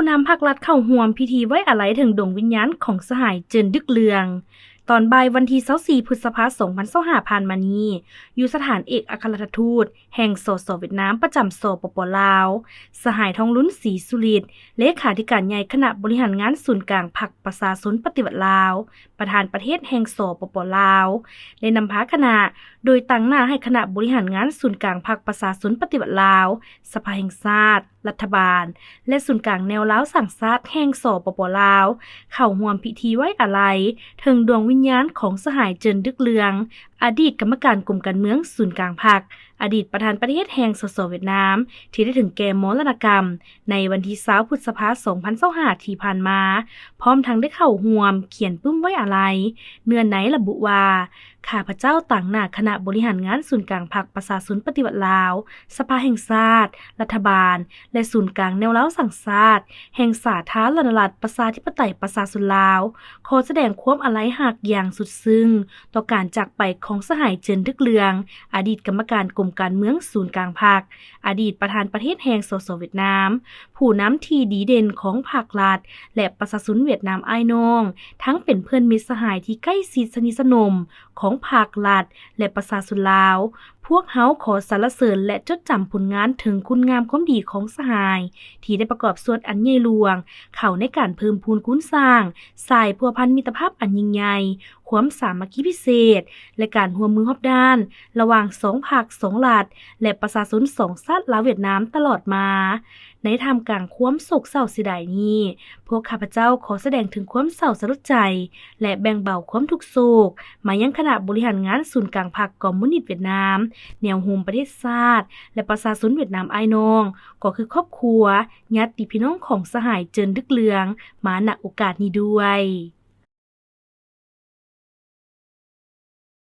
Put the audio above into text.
ນຳພັກລັດເຂົ້າຮ່ວມພິທີໄວ້ອາໄລເຖິງດວງວິນຍານຂອງສະຫາຍ ເຈີນ ດຶກເລື່ອງ. ຕອນບ່າຍວັນທີຊາວສີ່ ພຶດສະພາ ສອງພັນຊາວຫ້າ ຜ່ານມານີ້, ຢູ່ສະຖານເອກອັກຄະລັດຖະທູດແຫ່ງ ສສ ຫວຽດນາມ ປະຈຳ ສປປ ລາວ, ສະຫາຍ ທອງລຸນ ສີສຸລິດ, ເລຂາທິການໃຫຍ່ຄະນະບໍລິຫານງານສູນກາງພັກປະຊາຊົນປະຕິວັດລາວ, ປະທານປະເທດແຫ່ງ ສປປ ລາວ ໄດ້ນຳພາຄະນະ ໂດຍຕາງໜ້າໃຫ້ຄະນະບໍລິຫານງານສູນກາງພັກປະຊາຊົນປະຕິວັດລາວ, ສະພາແຫ່ງຊາດ, ລັດຖະບານ ແລະ ສູນກາງແນວລາວສ້າງຊາດແຫ່ງ ສປປ ລາວ ເຂົ້າຮ່ວມພິທີໄວ້ອາໄລເຖິງດວງວິນຍານຂອງສະຫາຍ ເຈີນ ດຶກເລື່ອງ, ອະດີດກຳມະການກົມການເມືອງສູນກາງພັກ, ອະດີດປະທານປະເທດແຫ່ງ ສສ ຫວຽດນາມ ທີ່ໄດ້ເຖິງແກ່ມໍລະນະກຳໃນວັນທີຊາວ ພຶດສະພາ ສອງພັນຊາວຫ້າ ທີ່ຜ່ານມາ, ພ້ອມທັງໄດ້ເຂົ້າຮ່ວມຂຽນປຶ້ມໄວ້ອາໄລ. ເນື້ອໃນລະບຸວ່າ, ຂ້າພະເຈົ້າຕາງໜ້າຄະນະບໍລິຫານງານສູນກາງພັກປະຊາຊົນປະຕິວັດລາວ, ສະພາແຫ່ງຊາດ, ລັດຖະບານ ແລະ ສູນກາງແນວລາວສ້າງຊາດແຫ່ງສາທາລະນະລັດ ປະຊາທິປະໄຕ ປະຊາຊົນລາວ ຂໍສະແດງຄວາມອາໄລຮັກຢ່າງສຸດຊຶ້ງຕໍ່ການຈາກໄປຂອງສະຫາຍ ເຈີນ ດຶກເລື່ອງ, ອະດີດກຳມະການກົມການເມືອງສູນກາງພັກ, ອະດີດປະທານປະເທດແຫ່ງ ສສ ຫວຽດນາມ, ຜູ້ນຳທີ່ດີເດັ່ນຂອງພັກລັດ ແລະ ປະຊາຊົນຫວຽດນາມອ້າຍນ້ອງ, ທັງເປັນເພື່ອນມິດສະຫາຍທີ່ໃກ້ຊິດສະໜິດສະໜົມຂອງພັກລັດ ແລະ ປະຊາຊົນລາວ. ພວກເຮົາຂໍສັນລະເສີນ ແລະ ຈົດຈຳຜົນງານເຖິງຄຸນງາມຄວາມດີຂອງສະຫາຍ ທີ່ໄດ້ປະກອບສ່ວນອັນໃຫຍ່ຫຼວງເຂົ້າໃນການເພີ່ມພູນຄູນສ້າງສາຍພົວພັນມິດຕະພາບອັນຍິ່ງໃຫຍ່, ຄວາມສາມັກຄີພິເສດ ແລະ ການຮ່ວມມືຮອບດ້ານລະຫວ່າງສອງພັກ, ສອງລັດ ແລະ ປະຊາຊົນສອງຊາດລາວຫວຽດນາມຕະຫຼອດມາ. ໃນທ່າມກາງຄວາມໂສກເສົ້າເສຍດາຍນີ້, ພວກຂ້າພະເຈົ້າຂໍສະແດງເຖິງຄວາມເສົ້າສະຫຼົດໃຈ ແລະ ແບ່ງເບົາຄວາມທຸກໂສກມາຍັງຄະນະບໍລິຫານງານສູນກາງພັກຄອມມູນິດຫວຽດນາມ, ແນວໂຮມປະເທດຊາດ ແລະ ປະຊາຊົນຫວຽດນາມອ້າຍນ້ອງ, ກໍຄືຄອບຄົວ, ຍາດຕິພີ່ນ້ອງຂອງສະຫາຍ ເຈີນ ດຶກເລື່ອງ ມາ ນະ ໂອກາດນີ້ດ້ວຍ.